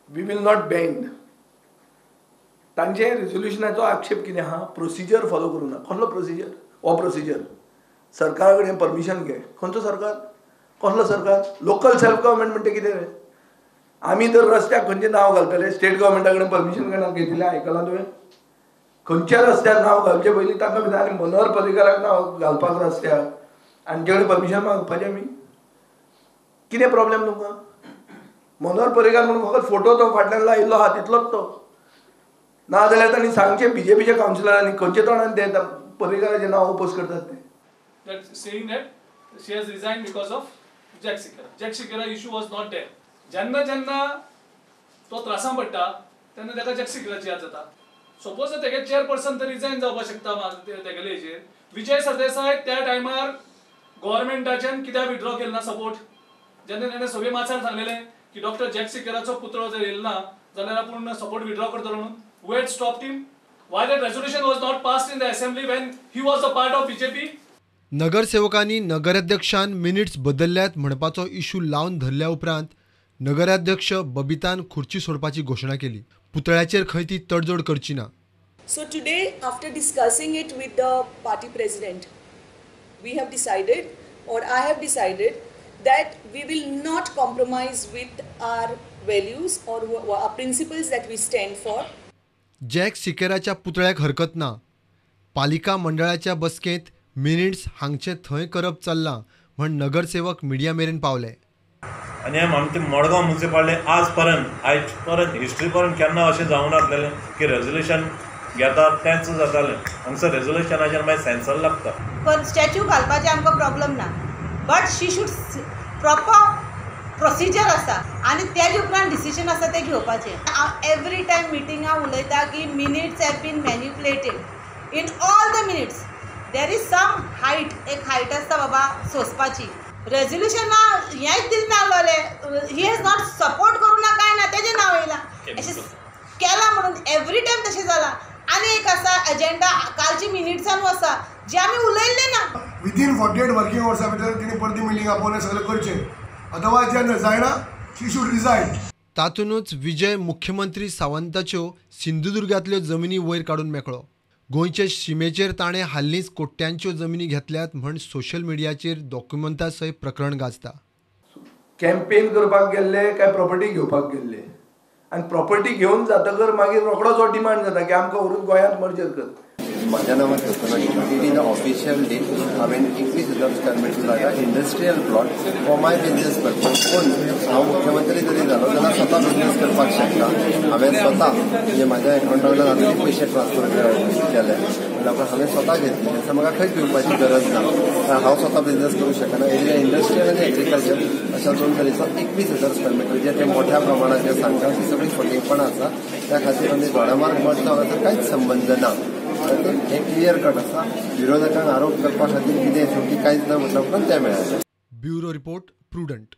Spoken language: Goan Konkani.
We will not bend. तांचे रेजोल्युशनाचो आक्षेप कितें आहा, प्रोसिजर फॉलो करूं ना. कसलो प्रोसिजर? हो प्रोसिजर सरकारा कडेन परमिशन घे. खंयचो सरकार, कसलो सरकार? लोकल सेल्फ गव्हर्मेंट म्हणटा कितें रे? आमी तर रस्त्याक खंयचें नांव घालतले स्टेट गव्हर्मेंटा कडेन परमिशन घेना घेतिल्लें आयकलां तुवें? खंयच्या रस्त्यार नांव घालचे पयलीं तांकां भितर आनी मनोहर पर्रीकाराक नांव घालपाक रस्त्याक हांचे कडेन परमिशन मागपाचें आमी? कितें प्रॉब्लेम तुमकां? मनोहर पर्रीकार म्हणून फकत फोटो तो फाटल्यान लायिल्लो आहा तितलोच तो. ना जाल्यार तांणी सांगचें बीजेपीच्या कावन्सिलरांनी खंयच्या तोंडान ते पर्रीकाराचें नांव ओपोज करतात ते. That saying that she has resigned because of Jack Sequeira. Jack Sequeira issue was not there. जेन्ना जेन्ना तो त्रासां पडटा तेन्ना ताका जॅक सिकेराची याद जाता. सपोज तेगे चेअरपर्सन तर रिजायन जावपाक शकता तेगेले हेजेर. विजय सरदेसाय त्या टायमार गव्हर्मेंटाच्यान कित्याक विड्रॉ केलो ना सपोर्ट? जेन्ना तेणें सगळे माचार सांगलेलें की डॉक्टर जॅक सिकेराचो पुतळो जर येयलो ना जाल्यार आपूण सपोर्ट विड्रॉ करतलो म्हणून. Who had stopped him? Why that resolution was not passed in the assembly when he was a part of BJP? नगरसेवकांनी नगराध्यक्षान मिनिट्स बदलल्यात म्हणपाचो इशू लावन धरल्या उपरांत नगराध्यक्ष बबितान खुर्ची सोडपाची घोशणा केली. पुतळ्याचेर खंय ती तडजोड करची ना. So today, after discussing it with the party president, we have decided, or I have decided, that we will not compromise with our values or our principles that we stand for. Jack सिकेराच्या पुतळ्याक हरकत ना. पालिका मंडळाच्या बसकेंत मिनिट्स हांगचे थंय करप चल्लां म्हण नगरसेवक मिडिया मेरेन पावले. आनी आमचे मडगांव म्युनिसिपालिटी आज पर्यंत आयज पर्यंत हिस्ट्री पर्यंत केन्ना अशें जावंक नासलेलें की रेजोल्युशन घेतात तेंच जातालें. हांगसर रेजोल्युशनाचेर मागीर सेन्सर लागता. पण स्टॅच्यू घालपाचें आमकां प्रॉब्लम ना, but she should proper procedure आसा आनी तेजे उपरांत डिसिजन आसा तें घेवपाचें. हांव एवरी टायम मिटिंगां उलयता की minutes have been manipulated. In all the minutes there is some height, एक हायट आसता बाबा सोंसपाची. रेजोल्युशना हेंच दिलें नासलें, he has not support करूं ना कांय ना, तेजें नांव येयलां अशें केलां म्हणून एवरी टायम तशें जालां. आनी एक आसा एजेंडा कालची मिनिट्सानू आसा जे आमी उलयल्ले ना. विदीन 48 वर्किंग अवर्सा भितर तिणें परती मिटींग आपोवन सगळें करचें, अदरवायज जेन्ना जायना शी should resign. तातूंतच विजय मुख्यमंत्री सावंताच्यो सिंधुदुर्गांतल्यो जमिनी वयर काडून मेकळो. गोंयचे शिमेचेर ताणें हालींच कोट्यांच्यो जमिनी घेतल्यात म्हण सोशल मिडियाचेर डॉक्युमेंटा सयत प्रकरण गाजता. कॅम्पेन करपाक गेल्ले काय प्रॉपर्टी घेवपाक गेल्ले? आनी प्रॉपर्टी घेवन जातकर मागीर रोखडोच हो डिमांड जाता की आमकां व्हरून गोंयांत मर्जर कर. म्हज्या नांवान घेवचो ना, it is a official deed. हांवें 21,000 स्क्वेअर मिटर जागा industrial plot for my business purpose. पूण हांव मुख्यमंत्री जरी जालो जाल्यार स्वता बिजनेस करपाक शकता. हांवें स्वता म्हणजे म्हाज्या एकावंटा वयल्यान आजूनय पयशे ट्रान्सफर केले म्हणल्यार हांवें स्वता घेतले, तेन्ना म्हाका खंयच दिवपाची गरज ना. हांव स्वता बिजनेस करूं शकना. It is industrial आनी एग्रीकल्चर अशा दोन तरेचो 21,000 स्क्वेअर मिटर जे ते मोठ्या प्रमाणात जे सांगता ती सगळी फटींगपणां आसा. त्या खातीर आमी दोडामार्ग मडगांव हांगासर कांयच संबंद ना. हे क्लियर कट आसा. विरोधकांक आरोप करपा खातीर कितें शेवटी कांयच ना म्हटल्या उपरांत तें मेळ्ळें. Bureau report, Prudent.